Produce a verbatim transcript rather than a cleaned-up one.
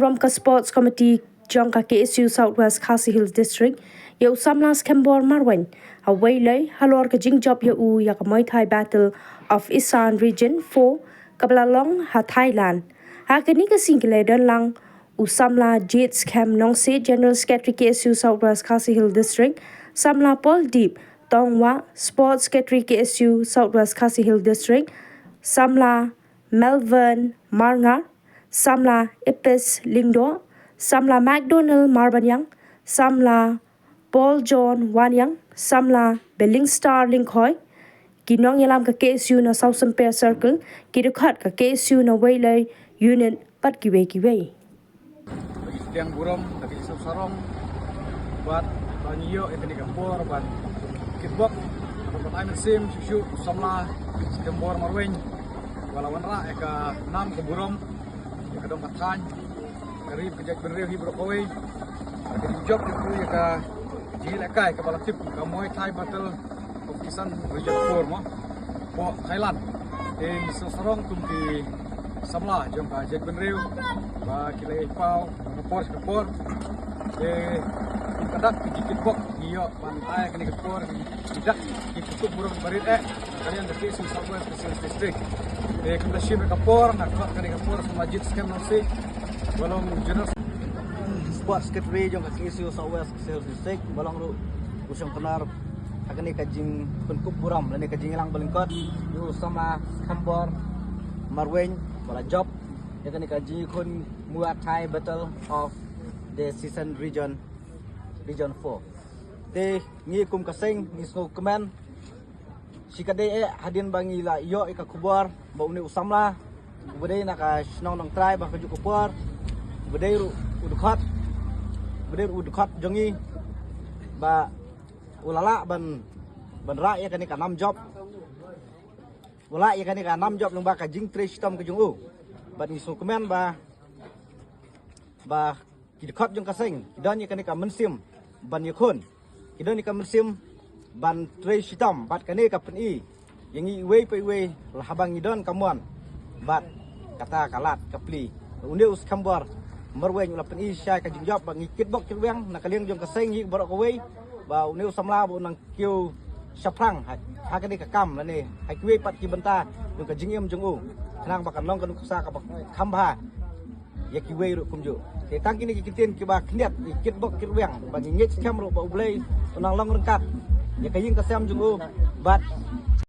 Burom ka Sports Committee jong ka K S U South West Khasi Hills District ïa u samla Skembor Marwein ha Weilei halor ka jingjop ïa u ïa ka Muay Thai Battle of Isan Region four kaba la long ha Thailand. Ha kane ka sngi ki la don lang u samla Jade Skhem Nongsiej, General Secretary K S U South West Khasi Hills District, samla Paul Deep Tongwa, Sports Secretary K S U South West Khasi Hills District, samla Melvin Marngar, samla Ipis Lyngdoh, samla McDonald Marbaniang, samla Paul John Waniang, samla Bellingstar Lyngkhoi, ki nongïalam ka K S U na Sawsymper Circle, ki dkhot ka K S U na Weilei Unit bad kiwei kiwei. Bagi tiang burom, bagi sawsarong, bad bagi ïoh ïa kane ka por, bad kitbok, bad ai mynsiem shuh shuh samla Skembor Marwein, ba la wanrah ïa ka nam ka burom ïa ka dong ka thaiñ, ka ri ka jaitbynriew hi baroh kawei. Ka jingjop ïa ka jingïalehkai kaba la tip ka Muay Thai Battle of Isan Region four mo, hapoh Thailand. Te ngi sngewsarong kum ki samla jong ka jaitbynriew ba ki la ïai paw ka por sha ka por. Te kum ka dak ka jingkitbok ngi ïoh ban ai kane ka por, ngi dak ki kyntup burom barit eh ka liang ka K S U South West Khasi Hills District. Te kum da shim ka por, na ka dkhot kane ka por samla Jade Skhem Nongsiej ba long General Sports Secretary jong ka K S U South West Khasi Hills District, ba long ruh u shongkunar ha kane ka jingpynkup burom lane ka jingïalang ba lyngkot ïa u samla Skembor Marwein ba la jop ïa kane ka jingïakhun Muay Thai Battle of the Isan Region, Region four. Te ngi kum ka seng ngi sngewkmen shikatdei eh hadien ba ngi la ïoh ïa ka khubor ba une u samla uba dei na ka shnong Nongtrai ba ha kajuh ka por uba dei ruh u dkhot, uba dei ruh u dkhot jong ngi, ba u la lah ban, ban rah ïa kane ka nam jop, u la lah ïa kane ka nam jop lyngba ka jingtrei shitom ka jong u. Bad ngi sngewkmen ba, ba ki dkhot jong ka seng ki don ïa kane ka mynsiem ban ïakhun, ki don ïa ka mynsiem ban trei shitom, bad kane ka pyni ïa ngi iwei pa iwei la haba ngi don ka mon bad kata ka lad ka plie. Une u Skembor Marwein u la pyni shisha ka jingjop, ba ngi kitbok kitrwiang na ka liang jong ka seng hi baroh kawei ba une u samla ba u nang kiew shaphrang ha, ha kane ka kam lane ha kiwei pat ki bynta jong ka jingim jong u, khnang ba kan long ka nuksa kaba kham bha ïa kiwei ruh kumjuh. Te tang kine ki ktien kiba khyndiat, ngi kitbok kitrwiang ba ngi ngeit skhem ruh ba U Blei u nang long ryngkat ïa ka ïing ka sem jong u, bad